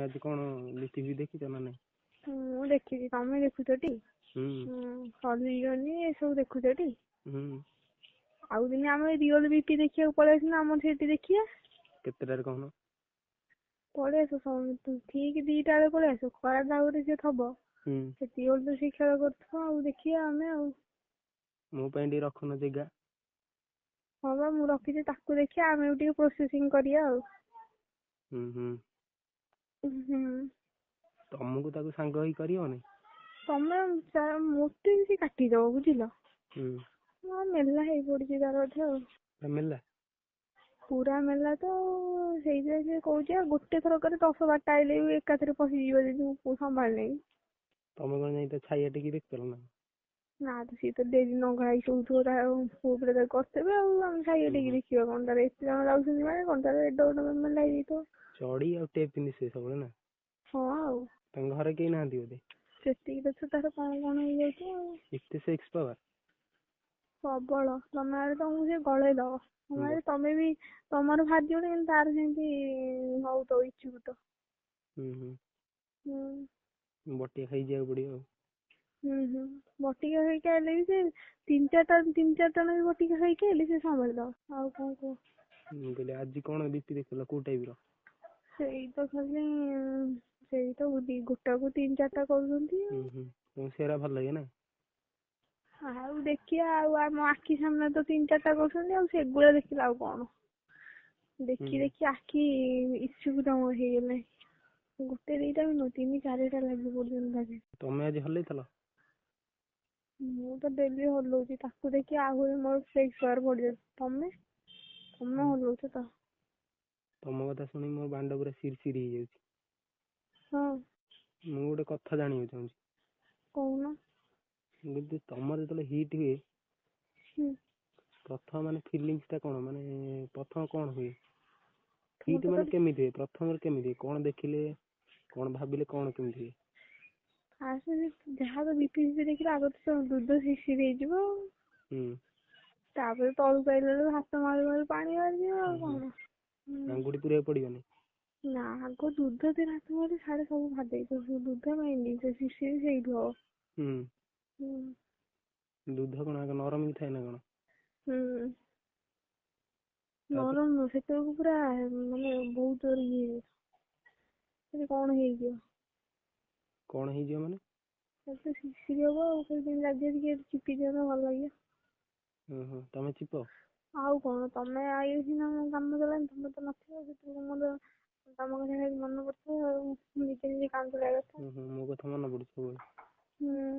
ଆଜି କଣ ବିପି ଫିପି ଦେଖିଛ ନା ନାଇଁ? ମୁଁ ଦେଖିଛି, ତମେ ଦେଖୁଛ ଟି? ହୁଁ। ହୁଁ, ସଲିଓନି ଏସବୁ ଦେଖୁଛ ଟି? ହୁଁ। ଆଉ ଦିନେ ଆମେ ରିଅଲ ବିପି ଦେଖିବାକୁ ପଳେଇ ଆସୁନ, ଆମର ସେଇଠି ଦେଖିବା। କେତେଟାରେ କହୁନ? ପଳେଇ ଆସ, ଠିକ 2ଟା ବେଳେ ପଳେଇ ଆସ, ଖରା ଦାଉରେ ସିଏ ଥବ। ହୁଁ। ସେତିକି ବେଳେ ତ ସେ ଖେଳ କରୁଥିବ, ଆଉ ଦେଖିବା ଆମେ ଆଉ। ମୋ ପାଇଁ ଟିକେ ରଖୁନ ଜାଗା। ହଁ ବା, ମୁଁ ରଖିଛି ତାକୁ, ଦେଖିବା ଆମେ ବି ଟିକେ ପ୍ରୋସେସିଂ କରିବା ଆଉ। ହୁଁ ହୁଁ। ହୁଁ। ତମକୁ ତାକୁ ସାଙ୍ଗ ହେଇ କରିହବନି? ତମେ ମୋତେ ବି ସେ କାଟିଦବ, ବୁଝିଲ? ହୁଁ। ହଁ, ମେଲା ହେଇ ପଡିଛି ତାର ବୋଧେ ଆଉ। ପୁରା ମେଲା? ପୁରା ମେଲା ତ ଆଉ, ସେଇଥିପାଇଁ ସେ କହୁଛି ଆଉ ଗୋଟେ ଥରକରେ 10-12ଟା ଆଇଲେ ବି ଏକାଥରେ ପଶିଯିବ ଯଦି ମୁଁ ସମ୍ଭାଳିନେବି। ତମେ କଣ ଯାଇ ତା ଛାଇଆ ଟେକି ଦେଖିଥିଲ ନା? ନା ତ, ସିଏ ତ ଡେଲି ନଙ୍ଗଳା ହେଇ ଶୋଉଥିବ, ତା ପୁଅ ପିଲା ତାକୁ କରିଥିବେ, ଆଉ ଆମେ ଛାଇଆ ଟେକି ଦେଖିବା କଣ? ତାର ଏତେ ଜଣ ଯାଉଛନ୍ତି ମାନେ କଣ ତାର ଏଡେ ବଡ ମେଲା ହେଇଯାଇଥିବ। ଚଡି ଆଉ ଟେପ୍ ପିନ୍ଧି ଶୁଏ ସବୁବେଳେ ନା? ହଁ ଆଉ। ତାଙ୍କ ଘରେ କେହି ନାହାନ୍ତି ବୋଧେ? ସେତିକି ତ ତାର କଣ କଣ ହେଇଯାଉଥିବ ଆଉ। ଏତେ ସେକ୍ସ ପାୱାର? ପ୍ରବଳ। ତମେ ଆଡେ ତମକୁ ସେ ଗଳେଇ ଦବ। ତମେ ଆଡେ ତମେ ବି ତମର ବାହାରିଯିବନି, କିନ୍ତୁ ତାର ସେମିତି ହଉଥିବ ଇଚ୍ଛୁକ। ହୁଁ ହୁଁ। ହୁଁ। ବଟିକା ଖାଇ ଯିବାକୁ ପଡିବ ଆଉ। ହୁଁ ହୁଁ, ବଟିକା ଖାଇକି ଆଇଲେ ବି ସେ 3-4ଟା, 3-4 ଜଣ ବି ବଟିକା ଖାଇକି ଆଇଲେ ସେ ସମ୍ଭାଳି ଦବ। ଆଉ କଣ କୁହ? ମୁଁ କହିଲି ଆଜି କଣ ବିପି ଦେଖିଲ, କୋଉ ଟାଇପ ର? ସେଇ ତ ଖାଲି ସେଇ ତ ଗୋଟାକୁ 3-4ଟା କରୁଛନ୍ତି ଆଉ। ହୁଁ ହୁଁ, ତମକୁ ସେରା ଭଲ ଲାଗେ ନା? ଆଉ ଦେଖିବା, ଆଉ ଆମ ଆଖି ସାମ୍ନାରେ ତ 3-4ଟା କରୁଛନ୍ତି, ଆଉ ସେଗୁଡା ଦେଖିଲା ଆଉ କଣ ଦେଖି ଦେଖି ଆଖି ଇଚ୍ଛୁକ ତମର ହେଇଗଲାଣି। ଗୋଟେ ଦିଟା ବି ନୁହଁ, 3-4ଟା ଲାଗି ପଡୁଛନ୍ତି ତା ଦେହରେ। ତମେ ଆଜି ହଲେଇଥିଲ? ମୁଁ ତ ଡେଲି ହଲଉଛି, ତାକୁ ଦେଖି ଆହୁରି ମୋର ସେକ୍ସ ପାୱାର ବଢିଯାଉଛି। ତମେ ତମେ ହଲଉଛ ତ? ତମ କଥା ଶୁଣି ମୋ ବାଣ୍ଡ ପୁରା ସିରି ସିରି ହେଇଯାଉଛି। ହଁ। ମୁଁ ଗୋଟେ କଥା ଜାଣିବାକୁ ଚାହୁଁଛି। କହୁନ। ମୁଁ କହିଲି ତମର ଯେତେବେଳେ ହିଟ୍ ହୁଏ, ହୁଁ, ପ୍ରଥମ ମାନେ ଫିଲିଙ୍ଗସ୍ ଟା କଣ, ମାନେ ପ୍ରଥମ କଣ ହୁଏ? ତମର ହିଟ୍ ତ ମାନେ କେମିତି ହୁଏ? ପ୍ରଥମରେ କେମିତି ହୁଏ? କଣ ଦେଖିଲେ, କଣ ଭାବିଲେ, କଣ କେମିତି ହୁଏ? ଫାଷ୍ଟ ଯାହା ତ ବିପି ଫିପି ଦେଖିଲେ ଆଗ ତ ଦୁଧ ଶିରଶିରି ହେଇଯିବ ଆଉ। ହୁଁ। ତାପରେ ତଳକୁ ଆଇଲା ବେଳକୁ ହାତ ମାରୁ ମାରୁ ପାଣି ବାହାରିଯିବ, ଆଉ ହୁଁ ହୁଁ। କଣ? ହୁଁ। ଆଙ୍ଗୁଠି ପୁରେଇବାକୁ ପଡିବନି? ନା, ଆଗ ଦୁଧ ଦେହରେ ହାତ ମାରି ସାଡେ ସବୁ ବାହାରି ଯାଇଥିବ। ଦୁଧ ମେନ୍ ଜିନିଷ, ଶିରଶିରି ସେଇଠୁ ହବ। ହୁଁ। ହୁଁ। ଦୁଧ କଣ ଆଗ ନରମ ହେଇଥାଏ ନା କଣ? ହୁଁ। ତାପରେ ନରମ ନୁହଁ, ସେତେବେଳକୁ ପୁରା ମାନେ ବହୁତ ଜୋରେ ଇଏ ହେଇଯାଇଥିବ। ସେଠି କଣ ହେଇଯିବ? କଣ ହେଇଯିବ ମାନେ? ସେଠି ଶିରଶିରି ହବ ଆଉ, ସେମିତି ଲାଗିବ ଟିକେ ଚିପି ଦିଅନ୍ତା ଭଲ ଲାଗିବ। ଓହୋ, ତମେ ଚିପ? ଆଉ କଣ, ତମେ ଆଇଲେ ସିନା ମୋ କାମ ଦେଲାନି, ତମେ ତ ନଥିବ, ସେଥିପାଇଁ ମୋର ତମ କଥା ଖାଲି ମନେ ପଡୁଥିବ ଆଉ ନିଜେ ନିଜେ କାନ୍ଦ ଲାଗିବ। ହୁଁ ହୁଁ, ମୋ କଥା ମନେ ପଡୁଛି ସବୁବେଳେ? ହୁଁ।